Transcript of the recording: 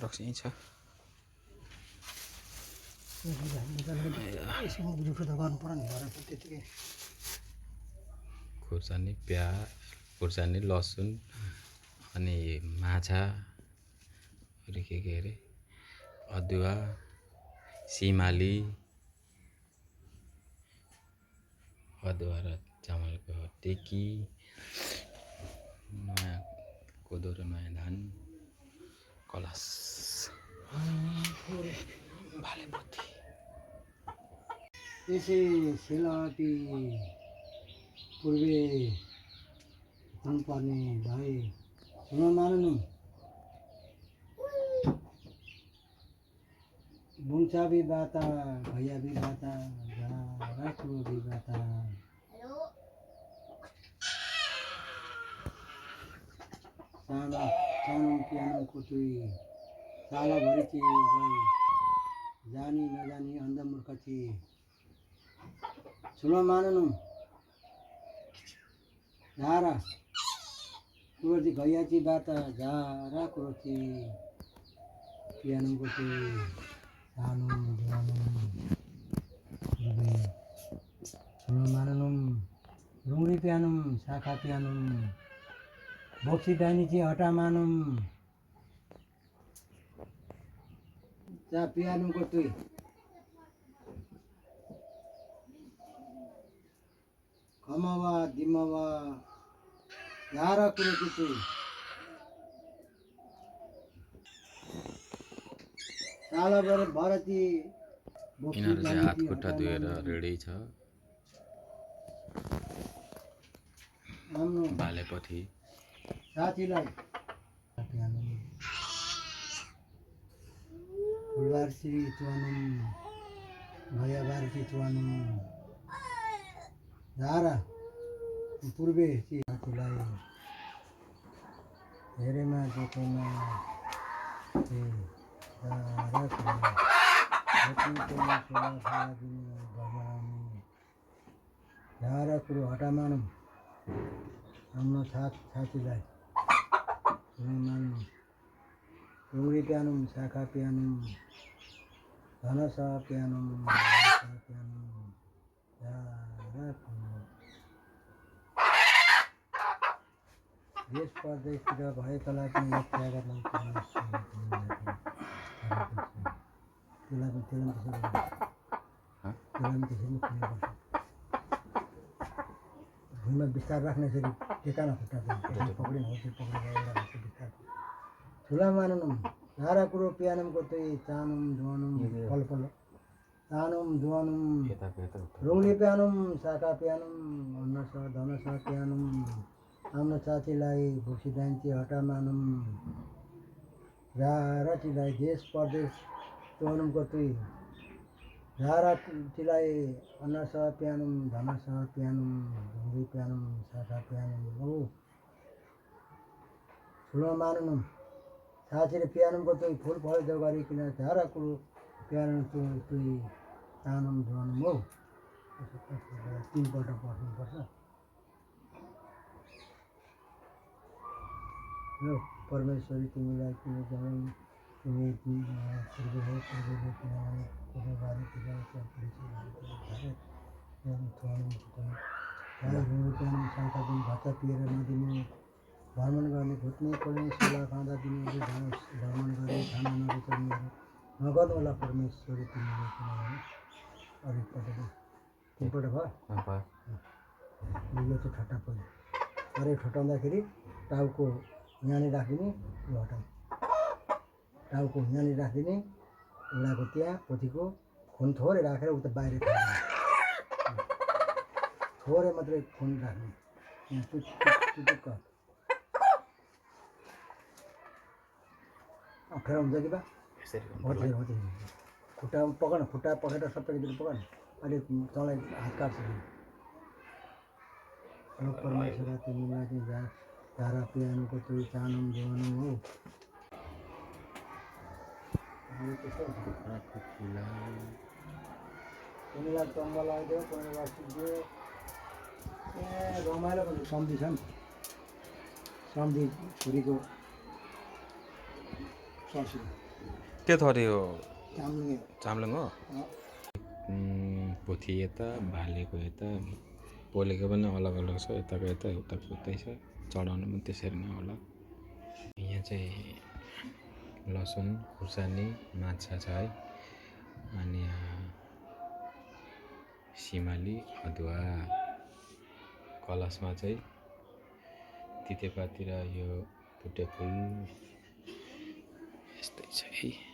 रक्स यहीँ छ। खुर्सानी, प्याज, खुर्सानी, लसुन अनि माछा के अरे अदुवा, सिमाली, अदुवा र चामलको टेकी, नयाँ कोदो र नयाँ धान, कलश, भालेपोथी। त्यसै सेलावटी पूर्वे हुनुपर्ने भाइ सुन मान्नु बुङ्चा भी बाता भैया भी बाता राखो भी बाता सानो सानो पियानो कुटुई साला भरिची जानी नजानी अन्ध मूर्खची सुन मान्नु झारा कुरोची भैयाची बाता झारा कुरोची पियानो कुटुई सानो जुवानो सुन मान्नु रुङ्री पियानुम शाखा पियानुम बोक्सी डाइनीची हटा मानुम चा पियानुम कुटुई खमवा दिमवा झारा कुरो कुटुई साला भरती यिनीहरू चाहिँ हात खुट्टा धोएर रेडी छ। भालेपोथी साथीलाई फुलबारसी चुवानुम भैयाबारसी चुवानुम झारा पूर्वे साथीलाई हेरेमा देखेमा झारा कुरो हटा मानौँ हाम्रो साथीलाई मान्नु रुङ्री प्यानुम शाखा प्यानुम धनस प्यानुम देश परदेशतिर भएकालाई पनि एक त्यागलाई भुइँमा बिस्तार राख्ने फेरि टेकाना खुट्टा पक्रिनु हो त्यो पक्रेर बिस्तार ठुला मानुम झारा कुरो पियानुमको त्यही चानुम धुवानुम फलफल चानुम धुवानुम रुङ्ली प्यानुम शाखा प्यानुम अन्नस धनस प्यानुम आफ्नो साथीलाई भुक्सी दाइन्ची हटा मानुम झाराटीलाई देश परदेश चुवानुमको तुई झाराटीलाई अन्नस प्यानुम धनस प्यानुम ढुङ्गी प्यानुम शाखा प्यानुम हो ठुलो मानुम साथीले प्यानुमको तुई फुल फल देउ गरिकन झारा कुरो प्यानुम तुई चानुम धुवानुम हो 3 पल्ट पढ्नुपर्छ। यो परमेश्वरी तिमीलाई किन जाउँ तिमी पूर्व हो पूर्वले किनभने पूर्वबारी पूजा शाखा दिन भाषा पिएर नदिनु भ्रमण गर्ने घुट्ने कोल्ने सोला खाँदा दिनेहरू भ्रमण गर्ने खाना नरुचाउनेहरू नगर्नु होला परमेश्वरी तिमीले किनभने अलिकपल्ट 3 पल्ट भयो यो चाहिँ ठट्टा पऱ्यो अरे ठट्टाउँदाखेरि टाउको यहाँनिर राखिदिने यो हटाउँ टाउको यहाँनिर राखिदिने एउटाको त्यहाँ पोथीको खुन थोरै राखेर उता बाहिर थोरै मात्रै खुन राख्ने यहाँ टुटुक्क अप्ठ्यारो हुन्छ कि बा हो खुट्टा पकड खुट्टा पकेर सबैतिर पकड अहिले तँलाई हात काट्छ परमेश्वर तिमीलाई चाहिँ झारा पियानुको तुई चानुम धुवानुम हो तिमीलाई चङ्गा लगाइदियो कोहीलाई सिक्दियो रमाइलो पनि सम्झी छ नि सम्झी छोरीको ससुर के थरी हो चाम्लिङ चाम्लिङ हो पोथी यता भालेको यता पोलेको पनि अलग अलग छ यताको यता उताको उतै छ चढाउनु पनि त्यसरी नै होला यहाँ चाहिँ लसुन खुर्सानी माछा छ है अनि सिमाली अदुवा कलशमा चाहिँ तितेपाती र यो भुटे फुल यस्तै छ है।